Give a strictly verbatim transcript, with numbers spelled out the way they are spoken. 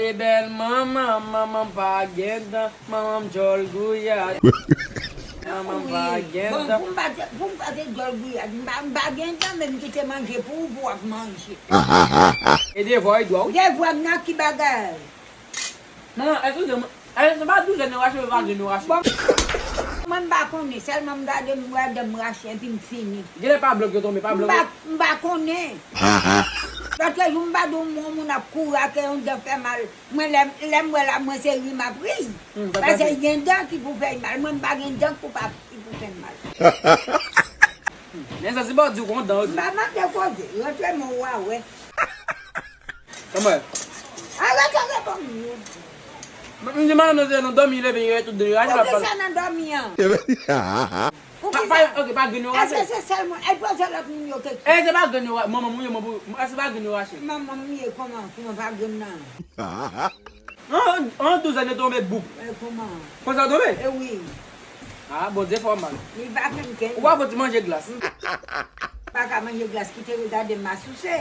E bèl manman, manman pa gen dan, manman m djòl gouyad. Manman m pa gen dan. Bon, pou m pa te, pou m pa te djòl gouyad, m pa, m pa gen dan, men m kite manje pou ou, pou w ap manje. E devwa, e dwa, wi. Devwa m nan ki bagay? Manman, èske se, èske se pa douzèn yo rache, yo pa grenn yo rache? Bon, mwen m pa konnen, sèlman m gade, m wè dan m rache, epi m fini. Genlè pa blan k yo tonbe, pa blan k yo. M pa, m pa konnen. Lòt jou m pa di w, yon moun ap kouri ak yon dan fè mal. Mwen, lè, lè m wè la, mwen se ri m ap ri. Hmm, sa pase gen dan ki pou fè mal. Mwen, m pa gen dan ki pou pa, ki pou fè m mal. Men sa se pa w di w kontan, wi. M pa mande koze. Rantre men w a wè. Kòman? Arete reponn m. M di madanm nan se nan dòmi, leve, yo tout de yo rache. Kote sa nan dòmi an? Pou ki sa? Ok, pa grenn yo rache. Èske se sèl mwen? E poze lòt moun yo kesyon. E se pa grenn yo rache. Manman m, wi, manman, èske se pa grenn yo rache? Manman m ye, kòman? Kòman pa grenn nan? An, an douzèn yo tonbe boup. E kòman? Konsa yo tonbe? E wi. Ah, Bondye fè w mal. Li pa fè m kenn. Ou pa fouti manje glas. Pa ka manje glas, kite regade m a souse.